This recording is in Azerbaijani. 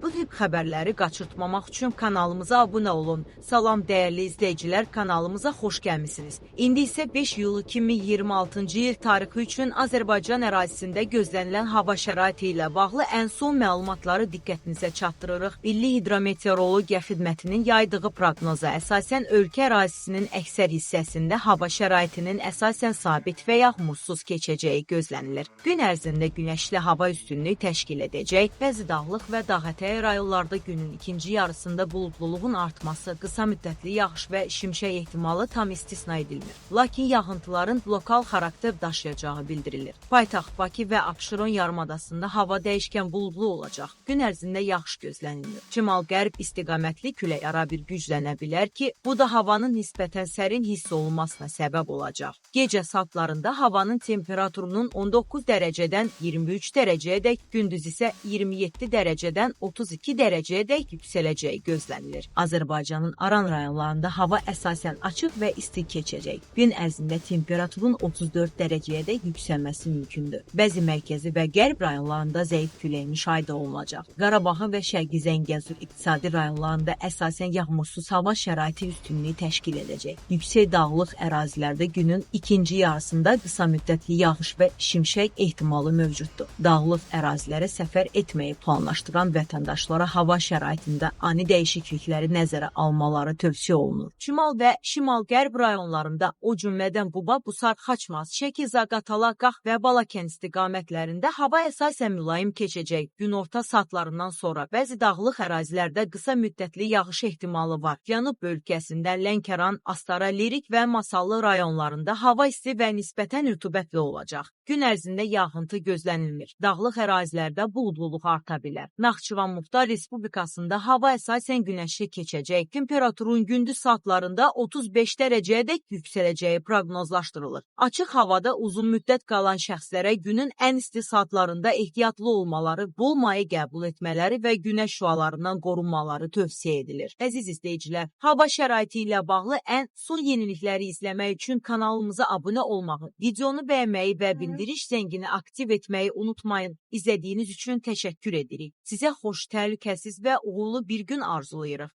Bu tip xəbərləri qaçırtmamaq üçün kanalımıza abunə olun. Salam dəyərli izləyicilər, kanalımıza xoş gəlmisiniz. İndi isə 5 iyul 2026-cı il tarixi üçün Azərbaycan ərazisində gözlənilən hava şəraiti ilə bağlı ən son məlumatları diqqətinizə çatdırırıq. Milli Hidrometeorologiya Xidmətinin yaydığı proqnoza əsasən ölkə ərazisinin əksər hissəsində hava şəraitinin əsasən sabit və yağmursuz keçəcəyi gözlənilir. Gün ərzində günəşli hava üstünlük təşkil edəcək. Bəzi dağlıq və dağətəyi rayonlarda günün ikinci yarısında bulutluluğun artması, qısa müddətli yağış və şimşək ehtimalı tam istisna edilmir. Lakin yağıntıların lokal xarakter daşıyacağı bildirilir. Paytaxt Bakı və Abşeron yarımadasında hava dəyişkən buludlu olacaq. Gün ərzində yağış gözlənilir. Şimal-qərb istiqamətli külək arabir güclənə bilər ki, bu da havanın nisbətən sərin hiss olunmasına səbəb olacaq. Gecə saatlarında havanın temperaturunun 19 dərəcədən 23 dərəcəyədək, gündüz isə 27 dərəcədən 32 dərəcəyədək yüksələcəyi gözlənilir. Azərbaycanın Aran rayonlarında hava əsasən açıq və isti keçəcək. Gün ərzində temperaturun 34 dərəcəyədək yüksəlməsi mümkündür. Bəzi mərkəzi və qərb rayonlarında zəif külək müşahidə olunacaq. Qarabağın və Şərqi Zəngəzur iqtisadi rayonlarında əsasən yağmursuz hava şəraiti üstünlüyü təşkil edəcək. Yüksək dağlıq ərazilərdə günün ikinci yarısında qısa müddətli yağış və şimşək ehtimalı mövcuddur. Dağlıq ərazilərə səfər etməyi planlaşdıran vətəndaşlara hava şəraitində ani dəyişiklikləri nəzərə almaları tövsiyə olunur. Şimal və şimal-qərb rayonlarında, o cümlədən Quba, Qusar, Xaçmaz, Şəki, Zaqatala, Qax və Balakən istiqamətlərində hava əsasən mülayim keçəcək. Günorta saatlarından sonra bəzi dağlıq ərazilərdə qısa müddətli yağış ehtimalı var. Cənub bölgəsində Lənkəran, Astara, Lerik və Masallı rayonlarında hava isti və nisbətən rütubətli olacaq. Gün ərzində yağıntı gözlənilmir. Dağlıq ərazilərdə buludluluq arta bilər. Naxçıvan Muxtar Respublikasında hava əsasən günəşli keçəcək. Temperaturun gündüz saatlarında 35 dərəcəyədək yüksələcəyi proqnozlaşdırılır. Açıq havada uzun müddət qalan şəxslərə günün ən isti saatlarında ehtiyatlı olmaları, bol maye qəbul etmələri və günəş şüalarından qorunmaları tövsiyə edilir. Əziz izləyicilər, hava şəraiti ilə bağlı ən son yenilikləri izləmək üçün kanalımıza abunə olmağı, videonu bəyənməyi və bildiriş zəngini aktiv etməyi unutmayın. İzlədiyiniz üçün təşəkkür edirik. Sizə xoş, təhlükəsiz və uğurlu bir gün arzulayırıq.